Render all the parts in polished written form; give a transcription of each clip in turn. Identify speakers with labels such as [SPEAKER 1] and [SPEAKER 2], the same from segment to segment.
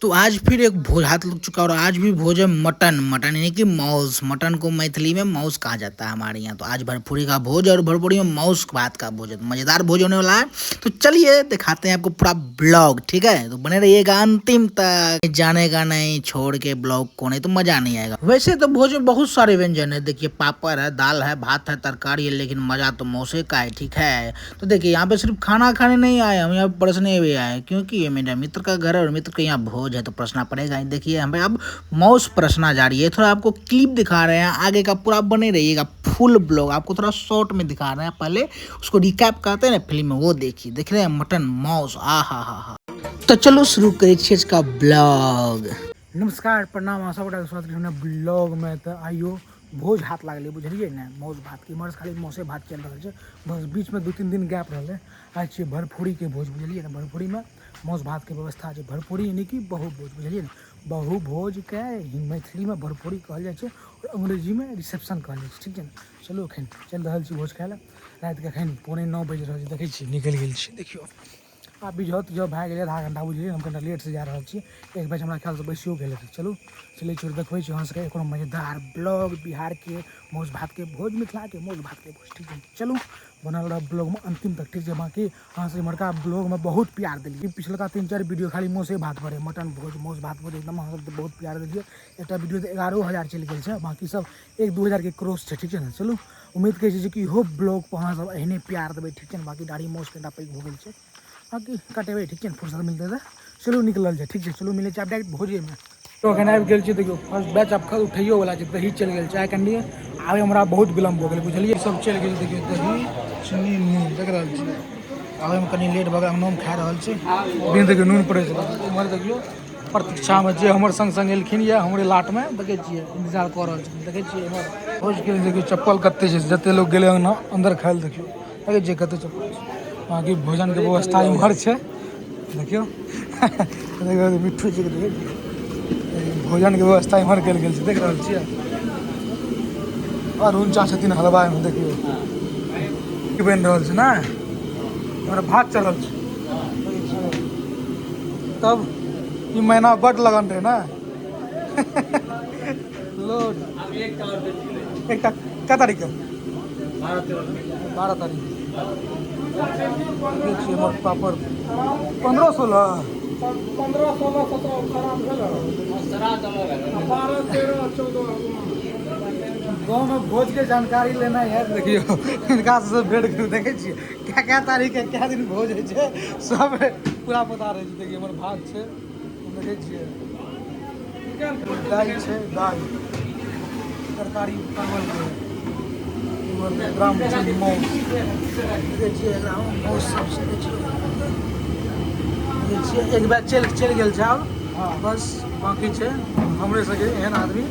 [SPEAKER 1] तो आज फिर एक भोज हाथ लग चुका है और आज भी भोज है मटन। मटन यानी कि मांस। मटन को मैथिली में मांस कहा जाता है हमारे यहाँ। तो आज भरफोरी का भोज और भरफोरी में मांस भात का भोज है, तो मजेदार भोज होने वाला है। तो चलिए दिखाते हैं आपको पूरा ब्लॉग, ठीक है? तो बने रहिएगा अंतिम तक, जाने का नहीं छोड़ के ब्लॉग को, नहीं तो मजा नहीं आएगा। वैसे तो भोज में बहुत सारे व्यंजन है, देखिए पापड़ है, दाल है, भात है, तरकारी है, लेकिन मजा तो मौसे का है, ठीक है? तो देखिए यहाँ पे सिर्फ खाना खाने नहीं आए हम, यहाँ परसने भी आए, क्योंकि ये मेरा मित्र का घर है और मित्र के यहाँ भोज है तो परसना पड़ेगा ही। देखिए हमें अब माउस परसना जा रही है, थोड़ा आपको क्लिप दिखा रहे हैं, आगे का पूरा बने रहिएगा फुल ब्लॉग। आपको थोड़ा शॉर्ट में दिखा रहे हैं, पहले उसको रिकैप करते हैं ना फिल्म में, वो देखिए। देख रहे हैं मटन माउस, आ हा हा हा। तो चलो शुरू करै छियै इसका ब्लॉग।
[SPEAKER 2] नमस्कार, प्रणाम, अहाँ सबगोटाके स्वागत करै छी ब्लॉगमे। तऽ आइयो भोज हाथ लागलै, बुझलियै ने, मौस भातके। इम्हर खाली मौसे भात चलि रहल छै, बस बीचमे 2-3 दिन गैप रहलै। आइ छियै भरफोरीके भोज, बुझलियै ने। भरफोरीमे मौस भातके व्यवस्था छै। भरफोरी यानी कि बहु भोज, बुझलियै ने। बहु भोजके मैथिलीमे भरफोरी कहल जाइ छै आओर अंग्रेजीमे रिसेप्शन कहल जाइ छै, ठीक छै ने। चलू एखन चलि रहल छी भोज खाइ लए। रातिके एखन 8:45 बाजि रहल छै, देखै छी निकलि गेल छी। देखियौ आब बिझत जब भए गेलै आधा घंटा, बुझलियै। हम कनिटा लेटसँ जा रहल छी, 1 बजे हमरा ख्यालसँ बैसियो गेल हेतै। चलू चलै छी, देखबै छी अहाँ सबके कोनो मजेदार ब्लॉग, बिहारके मौस भातके भोज, मिथिलाके मौस भातके भोज, ठीक छै। चलू बनल रह ब्लॉगमे अंतिम तक, ठीक छै। बाकी अहाँ सब इम्हरका ब्लॉगमे बहुत प्यार देलियै। पिछलका 3-4 वीडियो खाली मौसे भात पर, मटन भोज, मौस भात भोज, एकदम अहाँ सब बहुत प्यार देलियै। एकटा वीडियो तऽ 11,000 चलि गेल छै, बाकी सब 1-2 हजारके क्रॉस छै, ठीक छै ने। चलू उम्मीद करै छी जे कि इहो ब्लॉग पर अहाँ सब एहने प्यार देबै, ठीक छै ने। बाकी दाढ़ी मौस कनिटा पैघ भऽ गेल छै, बाकी कटेबै, ठीक छै ने, फुर्सत मिलतै तऽ। चलू निकलल छै, ठीक छै। चलू मिलै छै आब डायरेक्ट भोजेमे। तो एखन आबि गेल छी, देखियौ फर्स्ट बैच आब उठैयो वाला छै, दही चलि गेल छै। आइ कनि आबे हमरा बहुत विलम्ब भऽ गेलै, बुझलियै। सब चलि गेल, देखियौ दही चीनी नून देख रहल छी। आबैमे कनि लेट भऽ गेल, अंगनोमे खा रहल छी। दिन देखियौ नून पड़ै छै। इम्हर देखियौ प्रतीक्षामे जे हमर संग संग एलखिन यऽ हमरे लाटमे, देखै छियै इंतजार कऽ रहल छथिन। देखै छियै इम्हर भोजके देखियौ चप्पल कते छै, जते लोग गेलै अंगना अंदर खाइ लए, देखियौ देखै छियै कते चप्पल छै। बाकी भोजनके व्यवस्था इम्हर छै, देखियौ देखियौ मिट्ठू जीके देखै छियै भोजनके व्यवस्था इम्हर कयल गेल छै, देख रहल छियै। अरुण चा छथिन हलवाइमे, देखियौ की बनि रहल छै ने, इम्हर भात चढ़ल छै। तब ई महीना बड लगन रहै ने लोड। एकटा कै तारीखके? 12 तारीख। देखै छियै हमर पापड़ 15-16
[SPEAKER 3] 15, 16, 17 खराब भेल, 12, 13, 14।
[SPEAKER 2] गाँवमे भोजके जानकारी लेना है, देखियौ हिनका से भेंट करू। देखै छियै क्या क्या तारीख है, क्या दिन भोज होइ छै, सब पूरा पता रहै छै। देखियौ हमर भात छै, देखै छियै दालि छै, दालि तरकारी परवलके, एकरामे छै मासु, देखै छियै एकरामे मासु सब छै। देखै छियै एक बैच चलि चलि गेल छै, आब बस बाकी छै हमरे सबके एहन आदमी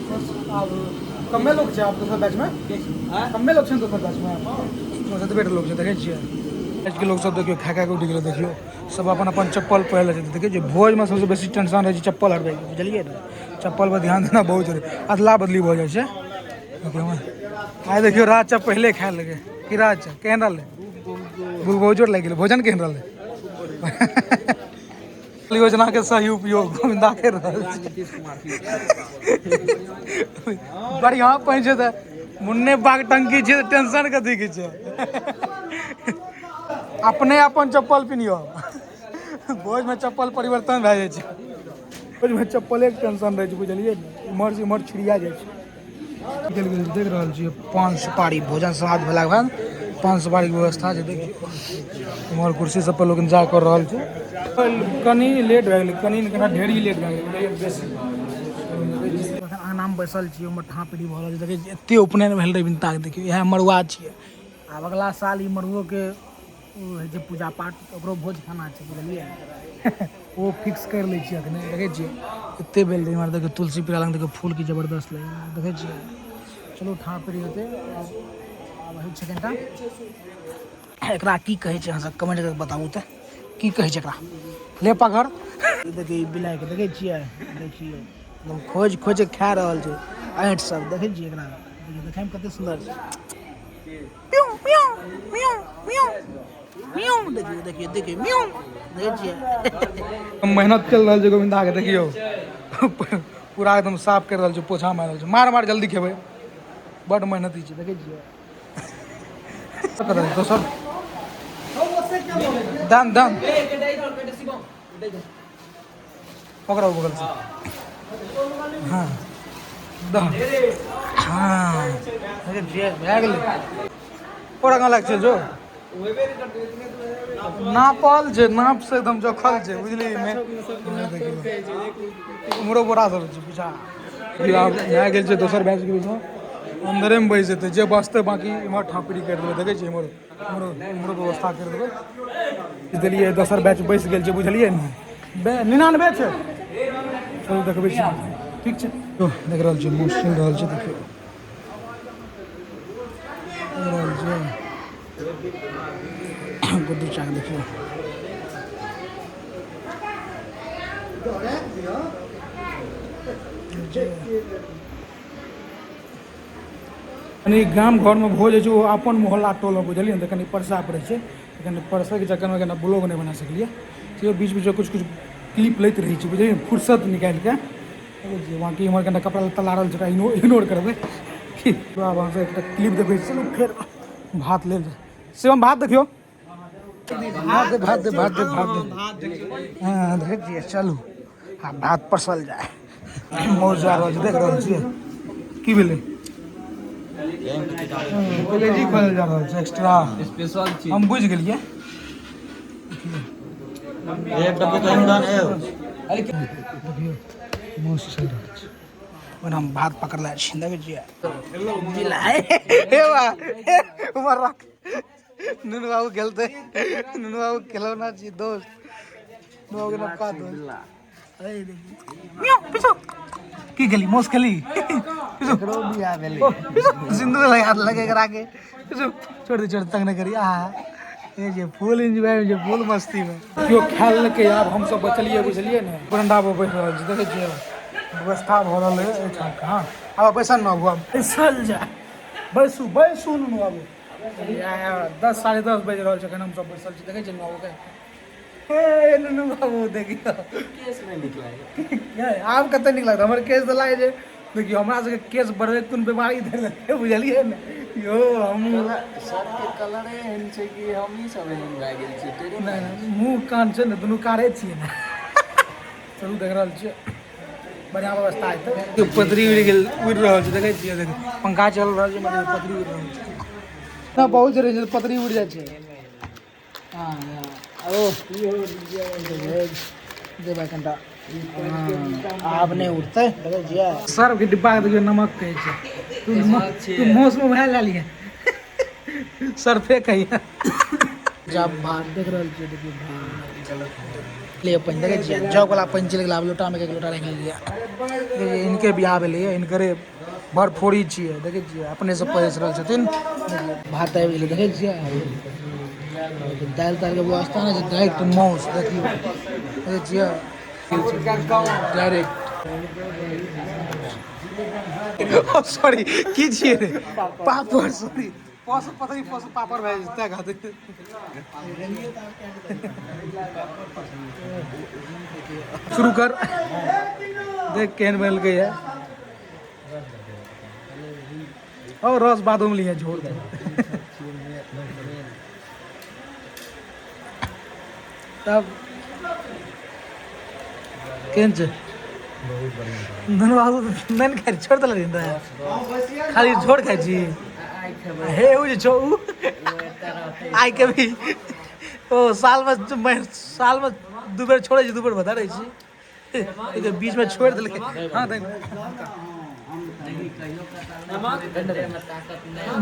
[SPEAKER 2] बस। आब कमे लोक छै, आब दोसर बैचमे कमे लोक छै ने, दोसर बैचमे जतबे लोक छै। देखै छियै बैचके लोक सब देखियौ खा खा कऽ उठि गेलै। देखियौ सब अपन अपन चप्पल पहिरले छै। देखै छियै भोजमे सबसँ बेसी टेंशन रहै छै चप्पल हटबैके, बुझलियै ने। चप्पल पर ध्यान देना बहुत जरूरी, अदला बदली भऽ जाइ छै। देखियौ आइ देखियौ राज चा पहिले खाय लगे कि राज चा केहन रहलै? भूख बहुत जोर लागि गेलै। भोजन केहन रहलै? योजना के सही उपयोग गोविंदा कर रहल छै, बढ़िया पानि छै तऽ मुन्ने बाग टंकी छै, तऽ टेंशन कथी के छै? अपने अपन चप्पल पिनियो, भोजमे चप्पल परिवर्तन भए जाइ छै। भोजमे चप्पलेके टेंशन रहै छै, बुझलियै ने, इम्हर से इम्हर छिड़िया जाइ छै। गेल गेल देख रहल छियै पान सुपारी, भोजन समाप्त भेलाके बाद पान सुपारीके व्यवस्था छै। देखियौ इम्हर कुर्सी सब पर लोक इंतजार कर रहल छै। कनि लेट भए गेलै, कनि ने कनि ढेरी लेट भए गेलै, बेसी। अंगनामे बैसल छियै, उम्हर ठाँ पीढ़ी भऽ रहल छै। देखै छियै एते उपनयन भेल रहै बिनताके, देखियौ इएह मड़ुआ छियै। आब अगला साल ई मड़ुओके होइ छै पूजा पाठ, ओकरो भोज खाना छै, बुझलियै। ओ फिक्स करि लै छियै अखने। देखै छियै एते भेल रहै। इम्हर देखियौ तुलसी पीरा लग देखियौ फूल की जबरदस्त लागि देखै छियै। चलू ठाँ पीढ़ी होतै, आब होइ छै कनिटा। एकरा की कहै छै अहाँ सब कमेंट करके बताबू तऽ की कहै छै एकरा। ले पकड़, देखियौ ई बिलाइके देखै छियै, देखियौ एकदम खोजि खोजि कऽ खा रहल छै ऐंठ सब। देखै छियै एकरा, देखियौ देखैमे कते सुन्दर छै। म्याऊ म्याऊ म्याऊ म्याऊ।
[SPEAKER 1] म्यू देखियौ देखियौ देखियौ म्यू देखै छियै।
[SPEAKER 2] मेहनत चलि रहल छै गोविंदा के, देखियौ पूरा एकदम साफ करि रहल छै, पोछा मारि रहल छै। मार मार जल्दी खेबै, बड मेहनती छै, देखै छियै। दोसर दान दान पकड़ो बगल से। हाँ दह, हाँ भए गेलै। ओकरा कहाँ लाग छै जो नापल छै, नाप से एकदम जोखल छै, बुझलियै? उमरो बोरा सब छै पीछा। आब भए गेल छै दोसर बैच के पीछा, अन्दरेमे बैस जेतै जे बचतै, बाँकी इम्हर ठापड़ी करि देबै। देखै छियै, इम्हर इम्हरो इम्हरो व्यवस्था करि देबै। देलियै, दोसर बैच बैस गेल छै, बुझलियै ने? 99 छै। चलू देखबै छी, ठीक छै। देख रहल छी, मुँह सुनि रहल छै, देखियौ देख रहल छियै गुड्डू चाक, देखियौ। कनि गाम घरमे भोज होइ छै, ओ अपन मोहल्ला टोलमे, बुझलियै ने? तऽ कनि परसा पड़ै छै, कनि परसैके चक्करमे कनि ब्लॉग नहि बना सकलियै। तैयो बीच बीचमे किछु किछु क्लिप लैत रहै छी, बुझलियै ने? फुर्सत निकालिके। बाँकी इम्हर कनिटा कपड़ा लत्ता लारल छै, ओकरा इग्नोर करबै। की आब अहाँसँ एकटा क्लिप देखबै। चलू फेर भात लेल जाय। शिवम, भात देखियौ, भात दे, भात दे, भात दे, भात दे। हँ, देखै छियै। चलू आब भात परसल जाय। मौज जा रहल छै, देख रहल छियै। की भेलै? कलेजी खोलल जा रहल छै, एक्स्ट्रा
[SPEAKER 4] स्पेशल चीज।
[SPEAKER 2] हम बुझि गेलियै।
[SPEAKER 4] एक डब्बे कहीं दान है।
[SPEAKER 2] देखियौ, मौस चलि रहल छै। ओना हम भात पकड़ले छी, देखै छियै। हे बा, उमर रख। नुनू बाबू खेलते, नुनू बाबू खेलौना छी दोस्त। नुनू बाबू के नबका दोस्त। पीछू की गेली? मौस खेली? पीछू पीछू सिंदूर लगा लगे एकरा के। पीछू छोड़ दे, छोड़, तंग नहि करी। आ ये जे फुल एंजॉय जे फुल मस्ती में केओ खाय लेलकै। आब हमसब बचलियै, बुझलियै ने? बरंडा पर बैठ रहल छी, देखै छियै व्यवस्था भऽ रहल है एहिठाम। हँ, आब बैसल न बाबू, आब बैसल जा, बैसू बैसू नुनू बाबू। 10 10:30 बाजि रहल छै, एखन हमसब बैसल छी। देखै छियै नुनू बाबूके। हे नुनू बाबू, देखियौ
[SPEAKER 4] केस नहि नीक लागै।
[SPEAKER 2] आब कते नीक लागत हमर केस तऽ लागै छै। देखियौ, हमरा सबके केस बढ़बै कोन बीमारी धरि लेलकै, बुझलियै ने यौ? हम
[SPEAKER 4] सबके कलरे एहन छै कि हमही सब एहन भए गेल छियै? टेढ़ो।
[SPEAKER 2] नहि नहि, मुँह कान छै ने, दुनू कारे छियै ने। चलू, देख रहल छियै, बढ़िआँ व्यवस्था हेतै। पतरी उड़ि गेल, उड़ि रहल छै, देखै छियै। देखियौ, पंखा चलि रहल छै, मगर पतरी उड़ि रहल छै ना। बहुत रहै छै, पतरी उड़ि जाइ छै। हँ, ओ देबै कनिटा, आब नहि उड़तै। देखै छियै सर्फ के डिब्बा के, देखियौ, नमक कहै छै। तू मौसमे भए लए लिहे, सर्फे कहिए। जब भात देख रहल छियै, देखियौ भात ले, पानि देखै छियै, जग वाला पानि चलि गेल। आब लोटामे एक लोटा राखि लेलियै। देखियै, इनके बियाह भेलैए, इनकरे भरफोरी छियै। देखै छियै, अपने से परसि रहल छथिन। देखियौ, भात आबि गेलै, देखै छियै। दालि तालिके व्यवस्था नहि छै, डायरेक्ट माउस। देखियौ, देखै छियै, डायरेक्ट। सॉरी, की छियै रे? पापड़। सॉरी, पस पतरी पस पापड़ भए जेतै खातिर। शुरू कर, देख केहन बनेलकै है। और रस बादों में लिहे, झोर दे। तब केहन छै नुनू बाबू? नहि ने खाइ, छोड़ि देलक तऽ खाली झोर खाइ छी। हे, ओ जे छौ, उ आइ के भी ओ सालमे सालमे दू बेर छोड़ै छै, दू बेर बता रहै छी। एहिके बीचमे छोड़ि देलकै। हँ, देख,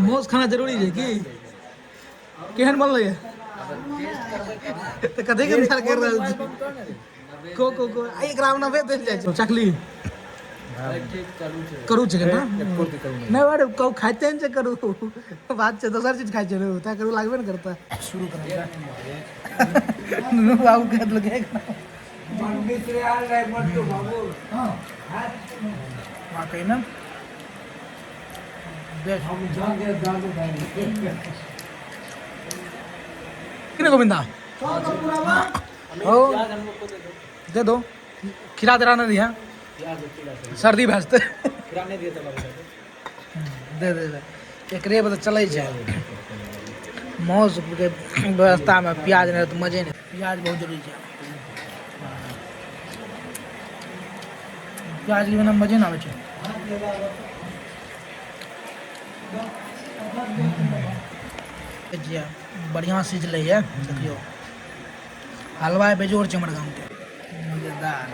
[SPEAKER 2] मांस खाना जरूरी छै। की केहन बनलै तऽ कथी के विचार कर रहल छी? को को को आ एकरा 90 देल जाइ छै। चखली करू छै ना? नहि बारे कहू, खाइते नहि छै करू बात छै, दोसर चीज खाइ छै रे, तैं करू लागबे ने करता। शुरू करल जाय। नुनू बाबू कह देलकै। हँ, वाकई ने बेस्ट। कि नहीं गोविंदा? हो दे दो, खिला दे नहीं दिया, सर्दी भए जेतै। दे दे दे, एकरे पर तऽ चलै छै। मासुके व्यवस्थामे प्याज नहि तऽ मजे नहि। प्याज बहुत जरूरी छै, प्याजके बिना मजे नहि आबै छै। बढ़िआँ सिझलै यऽ, देखियौ हलवाइ बेजोड़ छै हमर गामके, मजेदार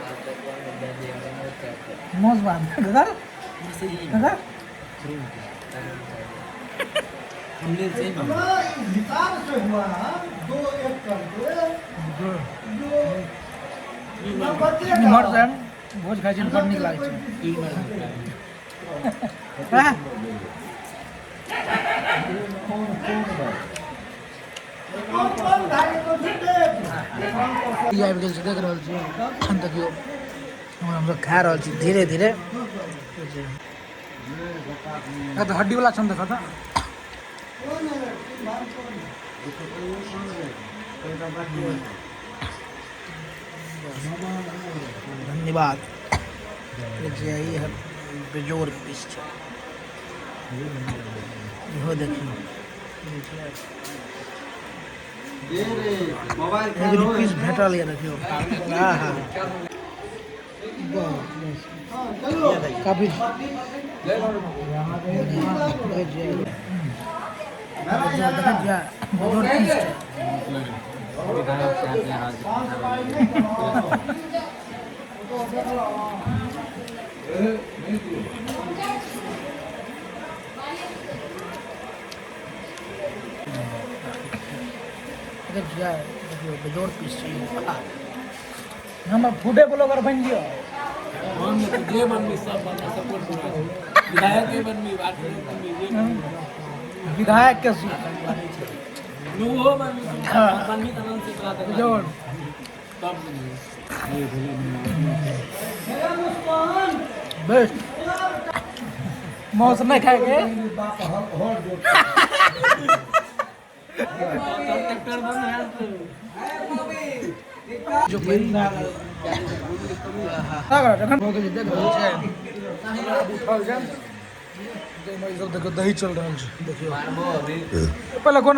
[SPEAKER 2] मौस भात। दादा दादा इम्हर से भोज खाइ छी, बड़ नीक लागै छै। हँ? ई आबि गेल छै, देख रहल छी। देखियौ हमसब खा रहल छी धीरे धीरे। तऽ हड्डी वाला छन, देखऽ तऽ। धन्यवाद। जे ई है बेजोड़ पीस छै, इहो देखियौ, एगो पीस भेटल यऽ, देखियौ। हाँ हाँ, काफी देखै छियै, बेजोड़ पीस छै। देखै छियै, देखियौ बेजोड़ पीस छै। हमर फूडे ब्लॉगर बनि लिअ।
[SPEAKER 4] जे बनबी सब बनबी, सपोर्ट पूरा छै। विधायक बनबी, बनबी, जे बनबी।
[SPEAKER 2] विधायक के
[SPEAKER 4] नुहो बनबी, बनबी तऽ से तोरा तऽ
[SPEAKER 2] बेजोड़
[SPEAKER 4] तब बनबी।
[SPEAKER 2] बेस्ट मौस नहि खायके।
[SPEAKER 4] ट्रैक्टर बंद है
[SPEAKER 2] जो देख रहल छै, उठल छै। सब देखियौ दही चल रहल छै, देखियौ। पहिले कोन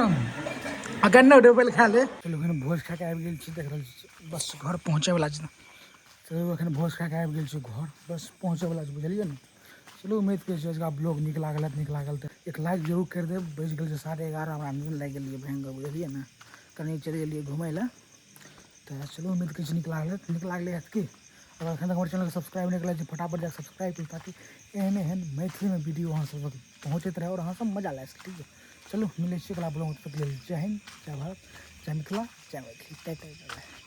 [SPEAKER 2] अखन नहि उठेबै, पहिले खा ले। चलू एखन भोज खा के आबि गेल छी, देख रहल छी, बस घर पहुँचै वला छी। चलू एखन भोज खा के आबि गेल छी घर, बस पहुँचै वला छी, बुझलियै ने। चलू उम्मीद करै छी अजुका ब्लॉग नीक लागल हैत। नीक लागल तऽ एक लाइक जरूर करि देब। बजि गेल छै 11:30, हमरा नींद लागि गेलियै भयंकर, बुझलियै ने। कनि चलि गेलियै घुमै लए। तऽ चलू उम्मीद करै छी नीक लागल हैत। नीक लागलै हैत की? अगर एखन तक हमर चैनलके सब्सक्राइब नहि केने छी, फटाफट जाके सब्सक्राइब करू, ताकि एहन एहन मैथिलीमे वीडियो अहाँ सबक पहुँचैत रहै और अहाँ सब मजा लए सकी। ठीक छै, चलू मिलै छी अगिला ब्लॉग तक लेल। जय हिन्द, जय भारत, जय मिथिला, जय मैथिली। टाटा।